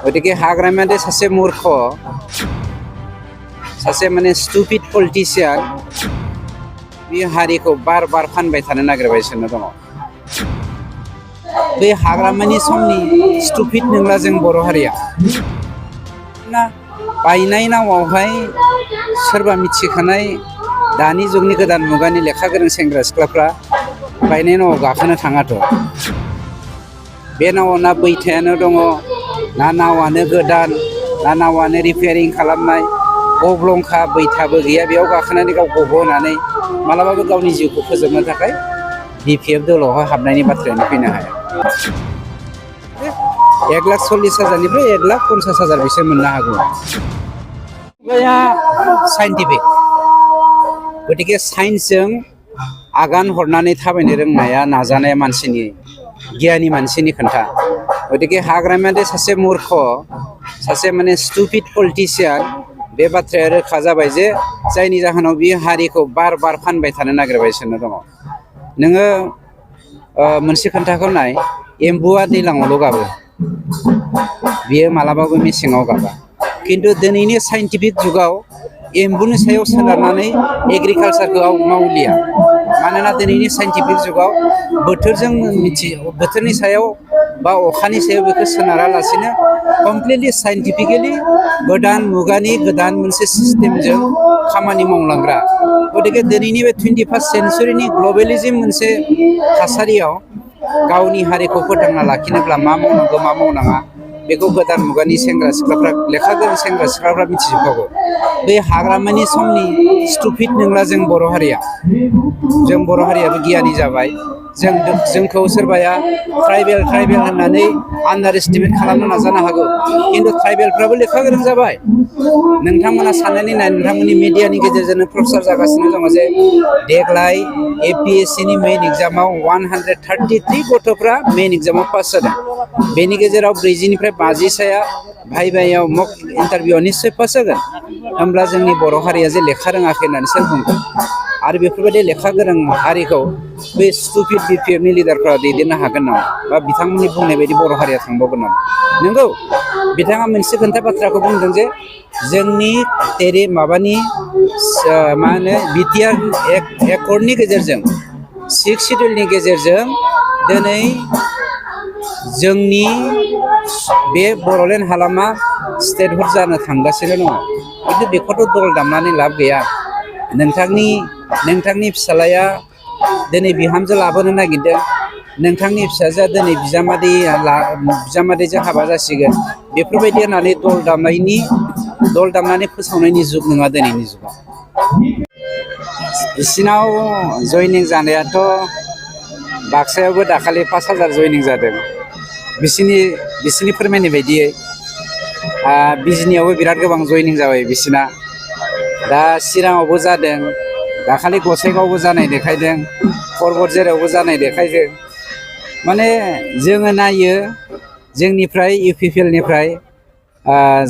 गतिके हाग्रामायादि सासे मूर्ख सासे माने स्टुपिड पलिटिशियान बे हारिखौ बार बार फानबाय थानो नागिरगासिनो दङ। बे हाग्रामानि समनि स्टुपिड नंला जों बर' हारिया ना बायनाय नावावहाय सोरबा मिथिखानाय दानि जुगनि गोदान मुगानि लेखा गोरों सेंग्रा सिख्लाफ्रा बायनाय नावाव गाखोनो थाङाथ'। बे नावाव ना बैथायानो दङ, ना नावानो गोदान, ना नावानो रिपेयारिं खालामनाय, गब्लंखा बैथाबो गैया बेयाव गाखोनानै गाव गब'नानै मालाबाबो गावनि जिउखौ फोजोबनो थाखाय BPF दलावहाय हाबनायनि बाथ्रायानो फैनो हाया। 1,40,000निफ्राय 1,50,000 बिसोर मोननो हागौ। बेया साइन्टिफिक गतिके साइन्सजों आगान हरनानै थाबायनो रोंनाया नाजानाया मानसिनि गियानि मानसिनि खोन्था। गतिके हाग्रामायादि सासे मूर्ख सासे माने स्टुपिड पलिटिशियान बे बाथ्राया रोखा जाबाय जे जायनि जाहोनाव बियो हारिखौ बार बार फानबाय थानो नागिरगासिनो दङ। नोङो मोनसे खोन्थाखौ नाय, एम्बुआ दैज्लाङावल' गाबो, बियो मालाबाबो मेसेङाव गाबा। खिन्थु दिनैनि साइन्टिफिक जुगाव एम्बुनि सायाव सोनारनानै एग्रिकालसारखौ मावलिया। मानोना दिनैनि साइन्टिफिक जुगाव बोथोरनि सायाव बा अखानि सायाव बेखौ सोनारालासिनो कमप्लिटलि साइन्टिफिकेलि गोदान मुगानि गोदान मोनसे सिस्टेमजों खामानि मावलांग्रा। गतिके दिनैनि बे 21st सेन्चुरिनि ग्लबेलिजम मोनसे थासारियाव गावनि हारिखौ फोथांना लाखिनोब्ला मा मावनांगौ मा मावनाङा बेखौ गोदान मुगानि सेंग्रा सिख्लाफ्रा लेखा गोरों सेंग्रा सिख्लाफ्रा मिथिजोबखागौ। बे हाग्रामानि समनि स्टुपिड नंला जों बर' हारिया। जों बर' हारियाबो गियानि जाबाय। जोंखौ सोरबाया ट्राइबेल होननानै आन्डार एस्टिमेट खालामनो नाजानो हागौ, खिन्थु ट्राइबेलफ्राबो लेखा गोरों जाबाय। नोंथांमोना साननानै नाय, नोंथांमोननि मिडियानि गेजेरजोंनो प्रचार जागासिनो दङ जे देग्लाय APSCनि मेइन एग्जामाव 133 गथ'फ्रा मेइन एग्जामाव पास जादों। बेनि गेजेराव 40निफ्राय 50साया भाइभायाव मक इन्टारभिउआव निश्चय पास जागोन। होमब्ला जोंनि बर' हारिया जे लेखा रोङाखै होननानै सोर बुंगोन? आरो बेफोरबायदि लेखा गोरों हारिखौ बे स्टुपिड BPFनि लिडारफ्रा दैदेननो हागोन नामा? बा बिथांमोननि बुंनाय बायदि बर' हारिया थांबावगोन नामा? नंगौ, बिथाङा मोनसे खोथा बाथ्राखौ बुंदों जे जोंनि BTR एकर्डनि गेजेरजों 6 सिडिउलनि गेजेरजों दिनै जोंनि बे बड'लेण्ड हालामा स्टेटहुड जानो थांगासिनो दङ। खिन्थु बेखौथ' दल दामनानै लाब गैया। नोंथांनि फिसालाया दिनै बिहामजो लाबोनो नागिरदों, नोंथांनि फिसाजोआ दिनै बिजामादैजों हाबा जासिगोन। बेफोरबायदि होननानै दल दामनानै फोसावनायनि जुग नङा दिनैनि जुगाव। बिसिनाव जयनिं जानायाथ' बाक्सायावबो दाखालि 5,000 जयनिं जादों। बिसिनि फोरमायनाय बायदियै बिजनियावबो बिराद गोबां जयनिं जाबाय बिसिना। दा चिराङावबो जादों, दाखालि गसाइगावआवबो जानाय देखायदों, परबतझारायावबो जानाय देखायदों। माने जोङो नायो जोंनिफ्राय UPPLनिफ्राय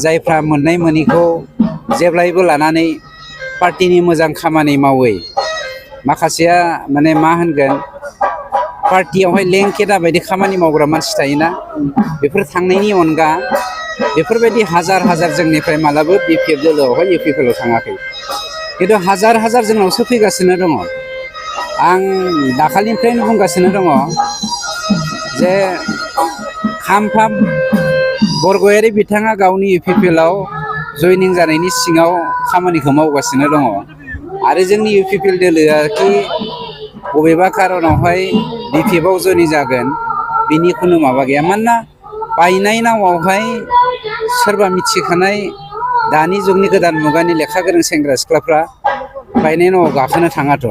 जायफ्रा मोननाय मोनैखौ जेब्लायबो लानानै पार्टिनि मोजां खामानि मावै, माखासेया माने मा होनगोन, पार्टियावहाय लेंखेदा बायदि खामानि मावग्रा मानसि थायोना, बेफोर थांनायनि अनगा बेफोरबायदि हाजार जोंनिफ्राय मालाबा BPF दोलोआवहाय UPPLआव थाङाखै। खिन्थु हाजार जोंनावसो फैगासिनो दङ। आं दाखालिनिफ्रायनो बुंगासिनो दङ जे खामफाम बरगयारि बिथाङा गावनि UPPLआव जयनिं जानायनि सिङाव खामानिखौ मावगासिनो दङ। आरो जोंनि UPPL दोलोआ बबेबा खारनावहाय BPFआव जयनिं जागोन बिनि खुनु माबा गैया। मानोना बायनाय नावावहाय सोरबा मिथिखानाय दानि जुगनि गोदान मुगानि लेखा गोरों सेंग्रा सिख्लाफ्रा बायनाय नावाव गाखोनो थाङाथ'।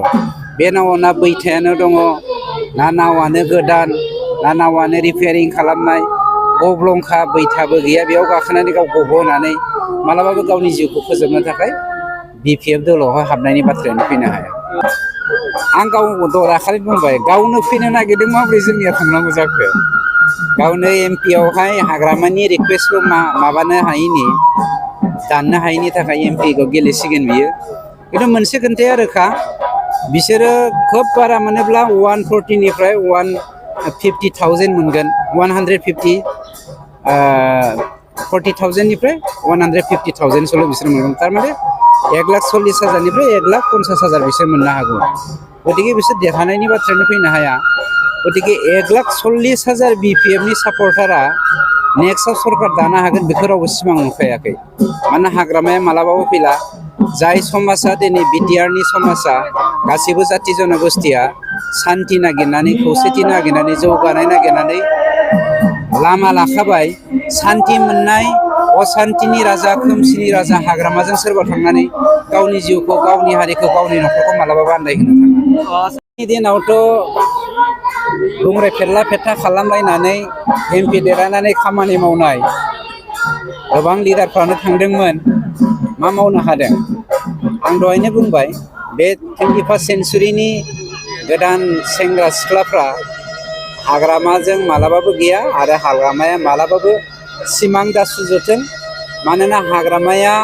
बे नावाव ना बैथायानो दङ, ना नावानो गोदान, ना नावानो रिपेयारिं खालामनाय, गब्लंखा बैथाबो गैया बेयाव गाखोनानै गाव गब'नानै मालाबाबो गावनि जिउखौ फोजोबनो थाखाय BPF दोलोआवहाय हाबनायनि बाथ्रायानो फैनो हाया। आं दाखालि बुंबाय, गावनो फैनो नागिरदों माबोरै जोंनिया थांनांगौ जाखो? गावनो MPआवहाय हाग्रामानि रिकुवेस्टखौ माबानो हायैनि, दाननो हायैनि थाखाय MPखौ गेलेसिगोन बियो। खिन्थु मोनसे खोन्थाया रोखा, बिसोरो खोब बारा मोनोब्ला 140निफ्राय 150,000 मोनगोन, 150 40,000निफ्राय 150,000सल' बिसोर मोनगोन थारमाने 1,40,000निफ्राय 1,50,000 बिसोर मोननो हागौ गतिके बिसोर देरहानायनि बाथ्रायानो फैनो हाया गतिके 1,40,000 BPFनि सापर्टारा नेक्स्टआव सरकार दानो हागोन बेखौ रावबो सिमां नुखायाखै मानोना हाग्रामाया मालाबाबो फैला जाय समाजा दिनै बिटिआरनि समाजा गासैबो जाति जनगोष्ठिया शान्ति नागिरनानै खौसेथि नागिरनानै जौगानाय नागिरनानै लामा लाखाबाय शान्ति मोननाय अशान्तिनि राजा खोमसिनि राजा हाग्रामाजों सोरबा थांनानै गावनि जिउखौ गावनि हारिखौ गावनि न'खरखौ मालाबाबो आन्दायहोनो थाङा नि दिनावथ' बुंराय फेरला फेथा खालामलायनानै एमपि देरहानानै खामानि मावनाय गोबां लिडारफ्रानो थांदोंमोन मा मावनो हादों आं दहायनो बुंबाय बे 21st सेन्चुरिनि गोदान सेंग्रा सिख्लाफ्रा हाग्रामाजों मालाबाबो गैया आरो हाग्रामाया मालाबाबो सिमां दा सुजुथों मानोना हाग्रामाया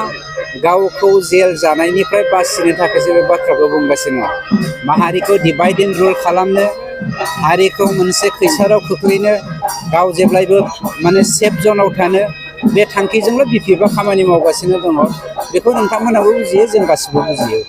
गावखौ जेल जानायनिफ्राय बासिनो थाखायसो बे बाथ्राखौ बुंगासिनो माहारिखौ डिभाइड एन्ड रुल खालामनो हारिखौ मोनसे खैसाराव खोख्लैनो गाव जेब्लायबो माने सेफ जनाव थानो बे थांखिजोंल' बिपिएफआ खामानि मावगासिनो दङ बेखौ नोंथांमोनाबो बुजियो जों गासिबो बुजियो